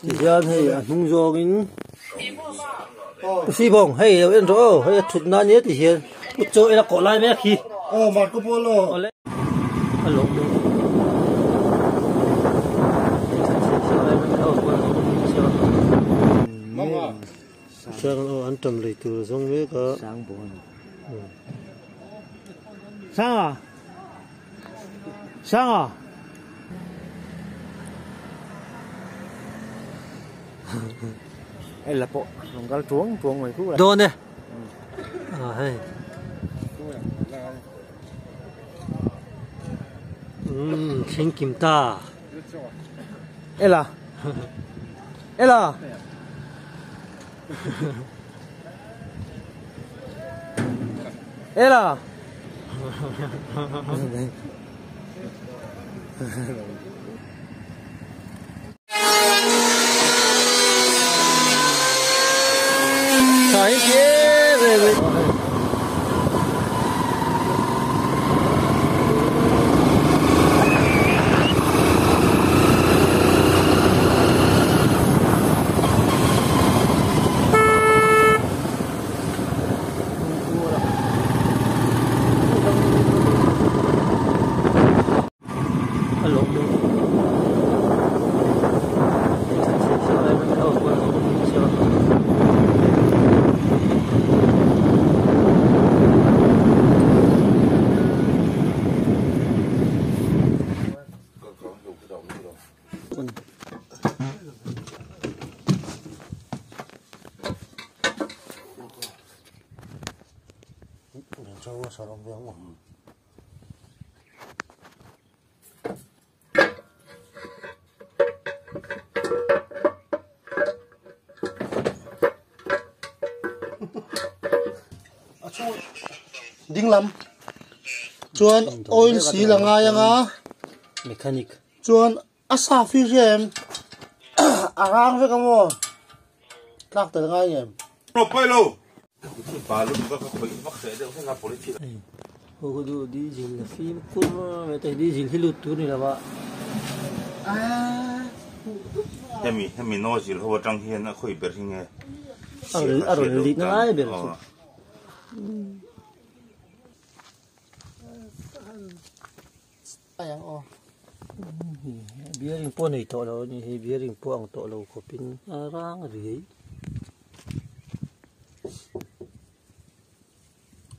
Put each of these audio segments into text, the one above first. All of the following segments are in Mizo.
Tihian hei a hnung zawngin si bawng hei lo en rawh aw hei a thut na ania ti hian u chaw ela kawh lai mek hi aw Marco Polo awle a lawm dawn Chuan aw an tam lei tur a zawng mek a Sanga Sanga Hei la pawh rawn kal tuang tuang mai khu Dawn e Ah hei Umm thleng kim ta Ela Ela Ela Ding lam chuan oil seal a ngai anga mechanic chuan a sa fi hria em a rang vek a maw tlak tel ngai em. Diesel fimkhur mai te diesel hi lut tur ni lo a. Hemi hemi nozzle ho atang hian a khawi ber hi nge a rawn lit na lai ber chu. Bearing pawh nei tawh lo a ni hi bearing pawh ang tawh lo khawpin a rang riai.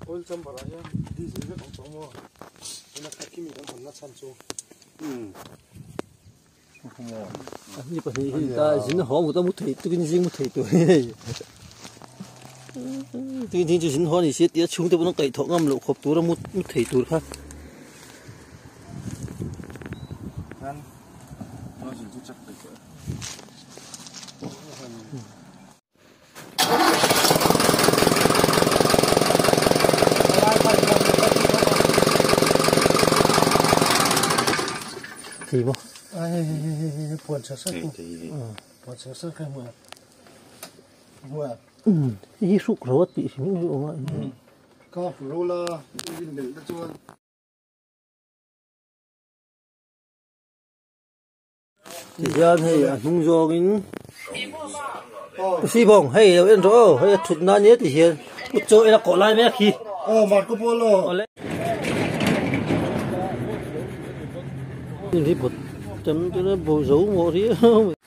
Oil chamber ah hian diesel vek awm tawh maw tuna kha kimi kan hawn na chhan chu Ni pahnih hi ta zin haw mut a mu thei tukin zing mu thei tur hi hei tukin zing chu zin haw ni si tia chhungte pawh an kaih thawh ngam loh khawp tura mu thei tur kha. Thì mo. Ai puan sa sa ku. Puan sa sa kai mo. Mo. Hi suk ro ti si mi ro ma. Ka fu ro la in mel ta chuan. Tihian hei a hnung zawngin si bawng hei lo en rawh aw hei a thut na ania tihian u chaw ela kawh lai mek hi. Aw Marco Polo. Hi bawt tam tuna bo zo mawh riau mai.